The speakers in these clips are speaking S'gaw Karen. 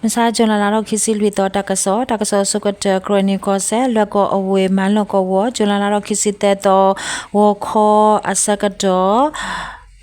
မုၢ်ဆါ ကၠူၤလါလါထီၣ်ခံဆံလွံၢ်သီ တၢ်ကစီၣ်, တၢ်ကစီၣ်အဆိကတၢၢ် ကရၢနံၤကီၢ်စဲၣ် လွဲၢ်ကီၢ်အဝ့ၢ် မၤလီၢ်ကဝီၤ ကၠူၤလါလါထီၣ်ခံဆံသၢသီ ဂီၤခီအဆၢကတီၢ်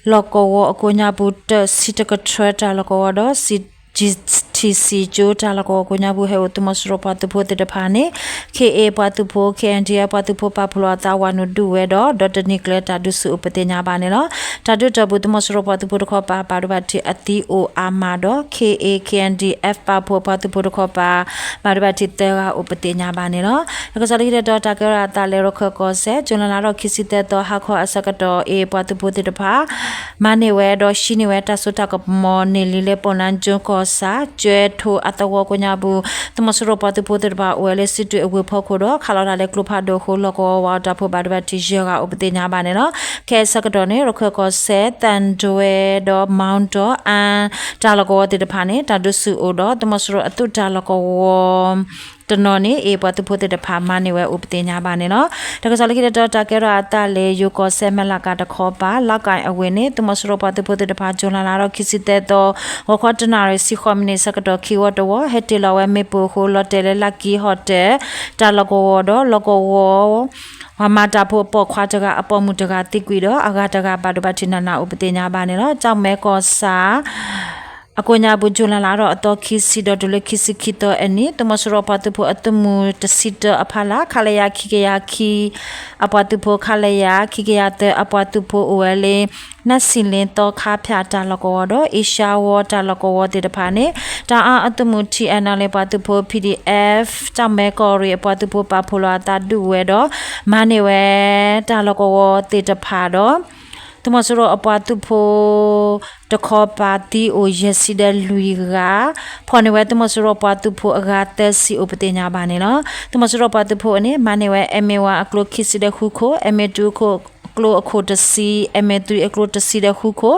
လီၢ်ကဝီၤအကိးညါပူၤ တၢ်စံးတကထၢတၢ်လီၢ်ကဝီၤဒီး စံး ကၠိတၢ်လီၢ်ကဝီၤကိးညါပူၤ ဟဲအိၣ်သုးမီၤစိရိၤပှၤသုးဖိသ့ၣ်တဖၣ်န့ၣ် ခ့ၣ်အ့ၣ် ပှၤသုးဖိ ခ့ၣ်အဲၣ်ဒီအ့ၣ် ပှၤသုးဖိပာ်ဖှိၣ်လီၤအသးဝၤနုာ်ဒုးဝဲဒီး ဒီးတနံၤကျၢၤတၢ်ဒုးဆူၣ်အိၣ်ပသ့ၣ်ညါဘၣ်န့ၣ်လီၤ. တၢ်ဒုးတီၢ်ပူၤ သုးမီၤစိရိၤပှၤသုးဖိတခီပၤ ဘၣ်ဒိဘၣ်ထံးအသံအိၣ်အါမးဒီး ခ့ၣ်အ့ၣ် ခ့ၣ်အဲၣ်ဒီအ့ၣ် ပာ်ဖှိၣ်ပှၤသုးဖိတခီပၤ ဘၣ်ဒိဘၣ်ထံးသၢဂၤအိၣ်ပသ့ၣ်ညါဘၣ်န့ၣ်လီၤ. တၢ်ကစီၣ်လၢခံတတီၤ တၢ်ကဲထီၣ်အသးလၢ ရခၢၣ်ကီၢ်စဲၣ် ကၠူၤလါလါထီၣ်ခံဆံသၢသီ ဟါခီအဆၢကတီၢ် အ့ၣ်ပှၤသုးဖိသ့ၣ်တဖၣ် မၤန့ၢ်ဝဲဒီးဟံးန့ၢ်ဝဲတၢ်စိတၢ်ကမီၤန့ၣ်လံလၢ ပီၣ်နါကၠိကီၢ်ဆၣ် ကၠဲထိအသဝီကိးညါပူၤ သုးမီၤစိရိၤပှၤသုးဖိသ့ၣ်တဖၣ်အိၣ်ဝဲလၢ စံးတွ့အဝ့ၢ်ဖီခိၣ်ဒီး ခးလီၤတၢ်လၢကျိဖးဒိၣ်အဃိ လီၢ်ကဝီၤဝၤအီၣ်တၢ်ဖိဘၣ်ဒိဘၣ်ထံးယဲၢ်ဂၤအိၣ်ပသ့ၣ်ညါဘၣ်န့ၣ်လီၤ. ခဲအံၤအဆၢကတီၢ်န့ၣ် ရခၢၣ်ကီၢ်စဲၣ် သၣ်ဒွဲဒီး မီၣ်တီၣ် အၣ် တၢ်လီၢ်ကဝီၤသ့ၣ်တဖၣ်န့ၣ် တၢ်ဒုးဆူၣ်အိၣ်ဒီး သုးမီၤစိရိၤအသုးတၢ်လီၢ်ကဝီၤ တနီၤန့ၣ် အ့ၣ်ပှၤသုးဖိသ့ၣ်တဖၣ်မၤန့ၢ်ဝဲအိၣ်ပသ့ၣ်ညါဘၣ်န့ၣ်လီၤ. တၢ်ကစီၣ်လၢခံတတီၤ တၢ်ကဲထီၣ်အသးလၢ ယိၤကီၢ်စဲၣ် မဲၢ်လးကၤတခီပၤ လါကၣ်အဝ့ၢ်န့ၣ် သုးမီၤစိရိၤပှၤသုးဖိသ့ၣ်တဖၣ် ကၠူၤလါလါထီၣ်ခံဆံသၢသီ ဂီၤခီတနၣ်ရံၣ်ဆံဃိးမံးနံးအဆၢကတီၢ် ခံဝီတဝီ ဟဲတ့ၢ်လီၤဝဲမ့ၣ်ပိၢ်အဃိ လီၤတဲာ်လၢ Lucky Hotel တၢ်လီၢ်ကဝီၤဒီး လီၢ်ကဝီၤ ပှၤမၤတၢ်ဖိအပိာ်ခွါတဂၤ အပိာ်မုၣ်တဂၤသံကွံာ်ဒီး အဂၤတဂၤဘၣ်ဒိဘၣ်ထံးနးနးအိၣ်ပသ့ၣ်ညါဘၣ်န့ၣ်လီၤ. ကၠီၣ်မဲကီၢ်ဆၣ် အကိးညါပူၤ ကၠူၤလါလါထီၣ်အသီခံဆံဒီးတုၤလၢခံဆံခံသီအနံၤ သုးမီၤစိရိၤပှၤသုးဖိအသုးမုၢ်တဆံတၢအဖီလာ် ခလရ ခံကယၤခံ အပှၤသုးဖိ ခလရ ခံကယၤသၢ အပှၤသုးဖိအိၣ်ဝဲလၢ နၢ်စံလ့သီခါဖၠၣ်တၢ်လီၢ်ကဝီၤဒီး အ့ရှါဝီတၢ်လီၢ်ကဝီၤသ့ၣ်တဖၣ်န့ၣ် တအၣ်အသုးမုၢ် ထံၣ်အဲၣ်နီၣ်လ့ၣ် ပှၤသုးဖိ ပီၣ်ဒံၣ်အဲၣ် ကၠီၣ်မဲကီၢ်ရ့ၣ်အပှၤသုးဖိ ပာ်ဖှိၣ်လီၤအသးဒုးဝဲဒီး မၤန့ၢ်ဝဲတၢ်လီၢ်ကဝီၤသ့ၣ်တဖၣ်ဒီး သုးမီၤစိရိၤအပှၤသုးဖိ တခီပၤသံအိၣ်ယဲၢ်ဆံဒီးလွံၢ်ဂၤ, ဖီၣ်န့ၢ်ဝဲသုးမီၤစိရိၤပှၤသုးဖိအဂၤသၢဆံအိၣ်ပသ့ၣ်ညါဘၣ်န့ၣ်လီၤ. သုးမီၤစိရိၤပှၤသုးဖိအန့ၣ် မၤန့ၢ်ဝဲ M A one အကျိခံဆံဒီးဃုခိၣ်, M A two အကျိအခိၣ်တဆံ, M A three အကျိတဆံဒီးဃုခိၣ်,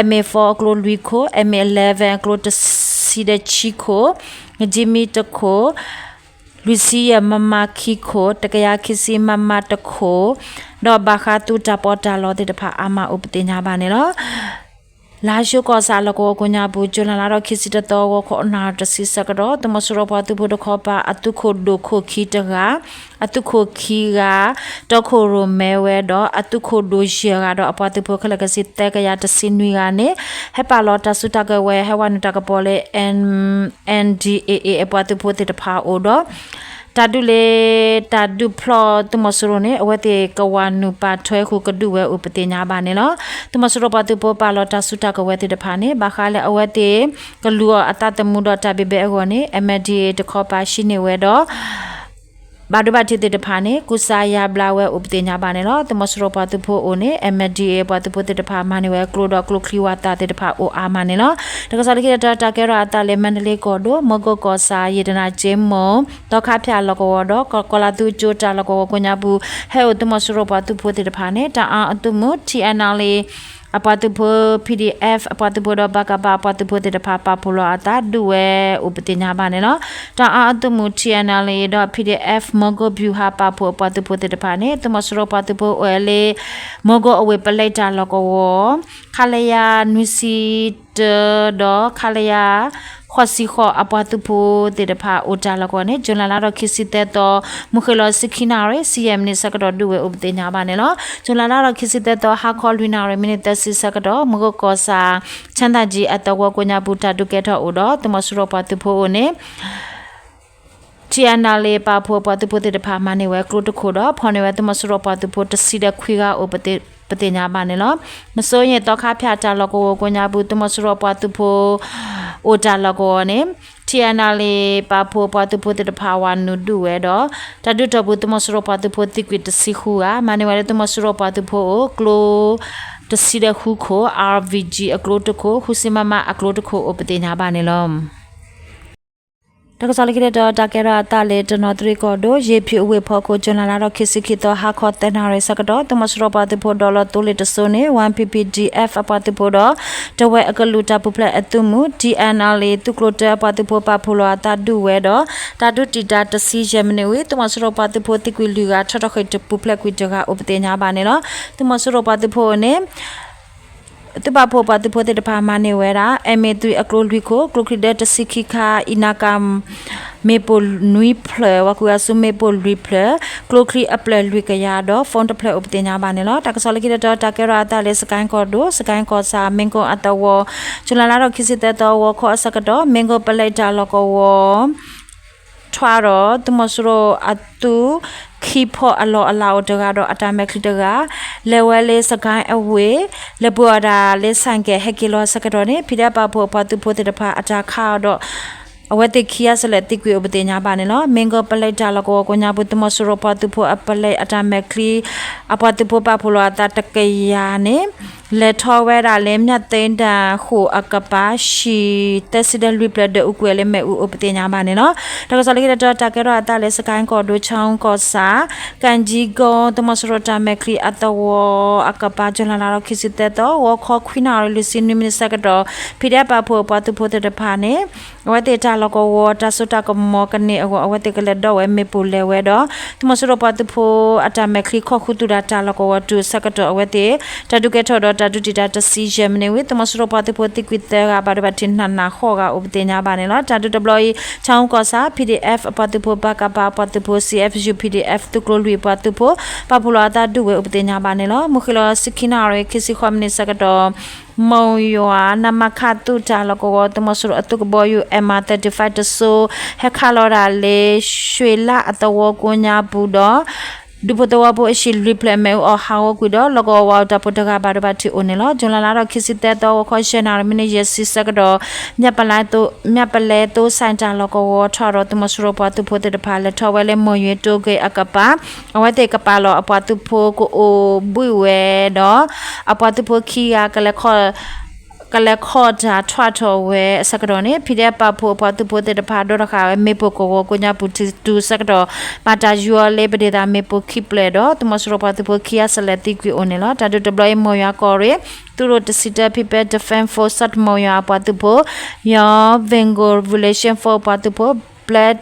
M A four အကျိလွံၢ်ခိၣ်, M A eleven အကျိတဆံဒီးဆံခိၣ်, ကကံမံတခိၣ်, လွံၢ်ဆံယဲၢ် MM ခံခိၣ်, တကယၤခံဆံ MM တခိၣ်, ဒီးဘၣ်ဃးသုးတၢ်ပီးတၢ်လီသ့ၣ်တဖၣ်အါမးအိၣ်ပသ့ၣ်ညါဘၣ်န့ၣ်လီၤ. လါၡိကီၢ်ဆၣ်လီၢ်ကဝီၤကိးညါပူၤ ကၠူၤလါလါထီၣ်ခံဆံတသီ ဂီၤခီနၣ်ရံၣ်တဆံဆၢကတီၢ် သုးမီၤစိရိၤပှၤသုးဖိတခီပၤ အသုးခိၣ်ဒိၣ်ခိၣ်ခံတဂၤ, အသုးခိၣ်ခံဂၤ တီခိၣ်ရိၣ်မဲဝဲဒီး အသုးခိၣ်ဒိၣ်ယဲၢ်ဂၤဒီး အပှၤသုးဖိခဲလၢာ်ခဲဆ့ သၢကယၤတဆံနွံဂၤန့ၣ် ဟဲပာ်လီၤတၢ်စုတၢ်ကဝဲၤ ဟဲဝဲနုာ်တၢ်ကပီၤလၢ N D A A အပှၤသုးဖိသ့ၣ်တဖၣ်အအိၣ်ဒီး တၢ်ဒုးလၢ တၢ်ဒုးဖျီသုးမီၤစိရိၤန့ၣ် အဝဲသ့ၣ်ကဝၤနုာ်ပာ်ထွဲဃုာ်ကဒုးဝဲအိၣ်ပသ့ၣ်ညါဘၣ်န့ၣ်လီၤ. သုးမီၤစိရိၤပှၤသုးဖိပာ်လီၤတၢ်စုတၢ်ကဝဲၤသ့ၣ်တဖၣ်န့ၣ် ဘၣ်ဃးလၢအဝဲသ့ၣ်ကလူၤအီၤအသးသမူဒီးတၢ်ဘံၣ်ဘဲအဂီၢ်န့ၣ် M N D A A တခီပၤဟံးန့ၢ်ဝဲဒီး ဘၣ်ဒိဘၣ်ထံးသ့ၣ်တဖၣ်န့ၣ် ကူစါယါဘျါဝဲအိၣ်ပသ့ၣ်ညါဘၣ်န့ၣ်လီၤ. သုးမီၤစိရိၤပှၤသုးဖိအအိၣ်န့ၣ် M N D A A ပှၤသုးဖိသ့ၣ်တဖၣ်မၤန့ၢ်ဝဲကျိဒီးကျိချံဝးသးသ့ၣ်တဖၣ်အိၣ်အါမးန့ၣ်လီၤ. တၢ်ကစီၣ်လၢခံတတီၤ တၢ်ကဲထီၣ်အသးလၢ မါဒလ့ကီၢ်ဒိၣ် မီကိၢ်ကီၢ်ဆၣ် ယတနၤကၠ့မိၢ် သီခါဖၠၣ်လီၢ်ကဝီၤဒီး ကီၤလၤသူကၠိတၢ်လီၢ်ကဝီၤကိးညါပူၤ ဟဲအိၣ်သုးမီၤစိရိၤပှၤသုးဖိသ့ၣ်တဖၣ်န့ၣ် တအၣ်အသုးမုၢ် T N L A အပှၤသုးဖိ P D F အပှၤသုးဖိဒီး ဘကပ အပှၤသုးဖိသ့ၣ်တဖၣ် ပာ်ဖှိၣ်လီၤအသးဒုးဝဲအိၣ်ပသ့ၣ်ညါဘၣ်န့ၣ်လီၤ. တအၣ်အသုးမုၢ် T N L A ဒီး P D F မီကိၢ်ဘျူးဟးပာ်ဖှိၣ်အပှၤသုးဖိသ့ၣ်တဖၣ်န့ၣ် သုးမီၤစိရိၤပှၤသုးဖိအိၣ်ဝဲလၢ မီကိၢ်အဝ့ၢ်ပလဲတၢ်လီၢ်ကဝီၤ ခလရ နွံဆံတၢ ဒီး ခလရ ဃိးဆံဃိး အပှၤသုးဖိသ့ၣ်တဖၣ်အိၣ်တၢ်လီၢ်ကဝီၤန့ၣ် ကၠူၤလါလါထီၣ်ခံဆံသၢသီ မုၢ်ဃ့ၢ်လီၤဆံခံနၣ်ရံၣ် ဆံယဲၢ်မံးနံးဆၢကတီၢ်ဒုးဝဲအိၣ်ပသ့ၣ်ညါဘၣ်န့ၣ်လီၤ. ကၠူၤလါလါထီၣ်ခံဆံသၢသီ ဟါခီလွံၢ်နၣ်ရံၣ် မံးနံးသၢဆံဆၢကတီၢ် မီကိၢ်ကီၢ်ဆၣ် ချၢၣ်သၣ်ကၠံအသဝီကိးညါပူၤ တၢ်ဒုးကဲထီၣ်အိၣ်ဒီး သုးမီၤစိရိၤပှၤသုးဖိအိၣ်န့ၣ် T N L A ပာ်ဖှိၣ်အပှၤသုးဖိသ့ၣ်တဖၣ် မၤန့ၢ်ဝဲကျိတခိၣ်ဒီး ဖီၣ်န့ၢ်ဝဲသုးမီၤစိရိၤပှၤသုးဖိတဆံဒီးခွံဂၤအိၣ်ပသ့ၣ်ညါဘၣ်န့ၣ်လီၤ. မစိၤယဲၢ်သီခါဖၠၣ်တၢ်လီၢ်ကဝီၤကိးညါပူၤ သုးမီၤစိရိၤပှၤသုးဖိ အိၣ်တၢ်လီၢ်ကဝီၤန့ၣ် T N L A ပာ်ဖှိၣ်အပှၤသုးဖိသ့ၣ်တဖၣ်ဝၤနုာ်ဒုးဝဲဒီး တၢ်ဒုးတီၢ်ပူၤ သုးမီၤစိရိၤပှၤသုးဖိသံကွံာ်တဆံဃုဂၤ မၤန့ၢ်ဝဲလၢသုးမီၤစိရိၤပှၤသုးဖိအိၣ်ကျိ တဆံဒီးဃုခိၣ် R V G အကျိတခိၣ် ဃုဆံ MM အကျိတခိၣ်အိၣ်ပသ့ၣ်ညါဘၣ်န့ၣ်လီၤ. တၢ်ကစီၣ်လၢခံတတီၤ တၢ်ကဲထီၣ်အသးလၢ တနီသရံၣ်ကီၢ်ဒိၣ် ယ့ၣ်ဖံးအဝ့ၢ်ဖီခိၣ် ကၠူၤလါလါထီၣ်ခံဆံခံသီ ဟါခီသၢနၣ်ရံၣ်ဆၢကတီၢ် သုးမီၤစိရိၤပှၤသုးဖိဒီးလီၤသိလ့ၣ်တစိၤန့ၣ် Y P P D F အပှၤသုးဖိဒီး တဝဲအကလုာ်တၢ်ပူၤဖျဲးအသုးမုၢ် T N L A သုးကျိၤတၢအပှၤသုးဖိပာ်ဖှိၣ်လီၤအသးဒုးဝဲဒီး တၢ်ဒုးတံာ်တာ်တဆံယဲၢ်မံးနံးဝံၤ သုးမီၤစိရိၤပှၤသုးဖိသံကွံာ်လွံၢ်ဂၤ ထီၣ်ထီၣ်ဃ့ၢ်တပူၤဖျဲးကွံာ်တဂၤအိၣ်ပသ့ၣ်ညါဘၣ်န့ၣ်လီၤ. သုးမီၤစိရိၤပှၤသုးဖိအအိၣ်န့ၣ် သုးပာ်ဖှိၣ်ပှၤသုးဖိသ့ၣ်တဖၣ်မၤန့ၢ်ဝဲဒၣ် MA three အကျိလွံၢ်ခိၣ်, ကျိချံဒၢတဆံခံခါ, အံၤနါကၤ မ့ၣ်ပိၢ်နွံဖျၢၣ်, ဝၤကွံာ်အစုမ့ၣ်ပိၢ်လွံၢ်ဖျၢၣ်, ကျိချံအပျဲၢ်လွံၢ်ကယၤဒီး phone တဖျၢၣ်အိၣ်ပသ့ၣ်ညါဘၣ်န့ၣ်လီၤ. တၢ်ကစီၣ်လၢခံတတီၤ တၢ်ကဲထီၣ်အသးလၢ စကဲကီၢ်ဒိၣ်, စကဲကီၢ်ဆၣ်, မ့ၢ်ကိၣ်အသဝီ, ကၠူၤလဲလါထီၣ်ခံဆံသၢသီ ဂီၤခီအဆၢကတီၢ် မ့ၢ်ကိၣ်ပလဲတၢ်လီၢ်ကဝီၤ ထွါဒီး သုးမီၤစိရိၤအသုး ခံဖီအလီၢ်အလၤအိၣ်တဂၤဒီးအတၢ်မဲာ်ချံတဂၤ လဲၤဝဲလၢစကဲအဝ့ၢ် လဲၤပှ့ၤအီၣ်တၢ်လၢဆဲးကဲး ဟဲက့ၤလီၤအဆၢကတီၢ်န့ၣ် ဖံးဒဲးပာ်ဖှိၣ်အပှၤသုးဖိသ့ၣ်တဖၣ်အတၢ်ခးအီၤဒီး အဝဲသ့ၣ်ခံဂၤစလဲၣ်သံကွံာ်အိၣ်ပသ့ၣ်ညါဘၣ်န့ၣ်လီၤ. မ့ၢ်ကိၣ်ပလဲတၢ်လီၢ်ကဝီၤကိးညါပူၤ သုးမီၤစိရိၤပှၤသုးဖိအပလဲအတၢ်မဲာ်ချံ အပှၤသုးဖိပာ်ဖှိၣ်လီၤအသးတကယၤန့ၣ် လဲၤထီၣ်ဝဲဒၣ်လၢ မၠၣ်သ့တၢ်ဃိာ်အကပၤ တဆံတၢလွံၢ်ဖျၢၣ်ဒီးအူကွံာ်လၢမ့ၣ်အူအိၣ်ပသ့ၣ်ညါဘၣ်န့ၣ်လီၤ. တၢ်ကစီၣ်လၢခံတတီၤ တၢ်ကဲထီၣ်အသးလၢ စကဲကီၢ်ဒိၣ် ခၠၣ်အူကီၢ်ဆၣ် ကၣ်ကၠံကိ သုးမီၤစိရိၤတၢ်မဲာ်ချံအသဝီအကပၤ ကၠူၤလဲလါထီၣ်ခံဆံသၢသီ ဂီၤခီခွံနၣ်ရံၣ်လွံၢ်ဆံနွံမံးနံးဆၢကတီၢ် ဖံးဒဲးပာ်ဖှိၣ်အပှၤသုးဖိသ့ၣ်တဖၣ်န့ၣ် အဝဲသ့ၣ်တၢ်လီၢ်ကဝီၤတၢ်စိတၢ်ကမီၤကန့ၢ်အဂီၢ် အဝဲသ့ၣ်ကလဲၤဒီးဝဲမ့ၣ်ပိၢ်လဲၤဝဲဒီး သုးမီၤစိရိၤပှၤသုးဖိအတၢ်မဲာ်ချံခီၣ်ဃုာ်သုးတၢ်တၢ်လီၢ်ကဝီၤတုၤအဆၢကတီၢ် အဝဲသ့ၣ် တၢ်ဒုးကဲထီၣ်ဒီးတၢ်ဒုးတံာ်တာ်တဆံယဲၢ်မံးနံးဝံၤ သုးမီၤစိရိၤပှၤသုးဖိသံကွံာ်သၢဂၤ ဘၣ်ဒိဘၣ်ထံးနးနးဃိးဂၤအိၣ်ပသ့ၣ်ညါဘၣ်န့ၣ်လီၤ. တၢ်ဒုးတဘျီအံၤ ခၠၣ်အူကီၢ်ဆၣ် PDF အပှၤသုးဖိ ပကဖ အပှၤသုးဖိ CFU PDF သုးကျိလွံၢ်အပှၤသုးဖိ ပာ်ဖှိၣ်လီၤအသးဒုးဝဲအိၣ်ပသ့ၣ်ညါဘၣ်န့ၣ်လီၤ. မုၢ်ဃ့ၢ်လီၤဆံခံနၣ်ရံၣ်ခံဆံဃိးမံးနံးဆၢကတီၢ် မိၢ်ယွၤ နမခ သုးတၢ်လီၢ်ကဝီၤ သုးမီၤစိရိၤအသုးကဘီယူၤ M R thirty-five တစိၤ ဟဲခးလီၤဒၣ်လၢ ရွှေလ အသဝီကိးညါပူၤဒီး ဒူဖိသဝီဖိအဟံၣ်လွံၢ်ဖျၢၣ်မ့ၣ်အူအီၣ်ဟးဂီၤကွံာ်ဒီး လီၢ်ကဝီၤဝၤအတၢ်ဖိတဂၤဘၣ်ဒိဘၣ်ထံးအိၣ်န့ၣ်လီၤ. ကၠူၤလဲလါထီၣ်ခံဆံသၢသီ ဂီၤခီယဲၢ်နၣ်ရံၣ်မံးနံးယဲၢ်ဆံဆၢကတီၢ် မၠၣ်ပလဲသိစဲးတၢ်လီၢ်ကဝီၤ ထီၣ်ဒီးသုးမီၤစိရိၤပှၤသုးဖိသ့ၣ်တဖၣ် လဲၤထီၣ်ဝဲလၢမိၢ်ယွၤတိက့ၢ်အကပၤ အဝဲသ့ၣ်ကပာ်လီၤအပှၤသုးဖိကအိၣ်ဘှံးဝဲဒီး အပှၤသုးဖိခံဂၤ ကလဲၤခီၣ်တၢ်ထွးထီၣ်ဝဲအဆၢကတီၢ်န့ၣ် ဖံးဒဲးပာ်ဖှိၣ်အပှၤသုးဖိသ့ၣ်တဖၣ် ဒိတဃာ်ဝဲမ့ၣ်ပိၢ်ကဝီၤကိးညါပူၤတုၤဆၢကတီၢ် ဘၣ်တၢ်ယူၤအီၤလၢပဒ့ၣ်သၣ်မ့ၣ်ပိၢ်ခံဖျၢၣ်ဒီး သုးမီၤစိရိၤပှၤသုးဖိခံဂၤစလဲၣ်သံကွံာ်အိၣ်န့ၣ်လီၤ. တၢ်ဒုးတဘျီအံၤ မိၢ်ယွၤကီၢ်ရ့ၣ် သုးရိၣ်တဆံတၢ ဖံးပဲ Defense Force South မိၢ်ယွၤအပှၤသုးဖိ ယီၤ Bengal Revolution Force အပှၤသုးဖိ Black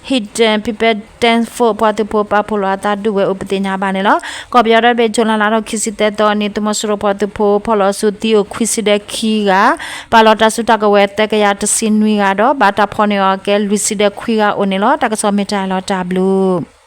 Hidden ဖံးပဲ Ten Force အပှၤသုးဖိ ပာ်ဖှိၣ်လီၤအသးဒုးဝဲအိၣ်ပသ့ၣ်ညါဘၣ်န့ၣ်လီၤ. ကီၢ်ပယီၤဒီဘ့ၣ် ကၠူၤလဲလါထီၣ်ခံဆံသၢသီန့ၣ် သုးမီၤစိရိၤပှၤသုးဖိ ဖီၣ်လီၤဆူသံအိၣ်ခွံဆံဒီးခံဂၤ, ပာ်လီၤတၢ်စုတၢ်ကဝဲၤသၢကယၤတဆံနွံဂၤဒီး ဘၣ်တၢ်ဖီၣ်န့ၢ်အီၤကဲလွံၢ်ဆံဒီးခွံဂၤအိၣ်န့ၣ်လီၤ. တၢ်ကစီၣ်မ့ၢ်တၢ်လီၤတၢ်ဘျုး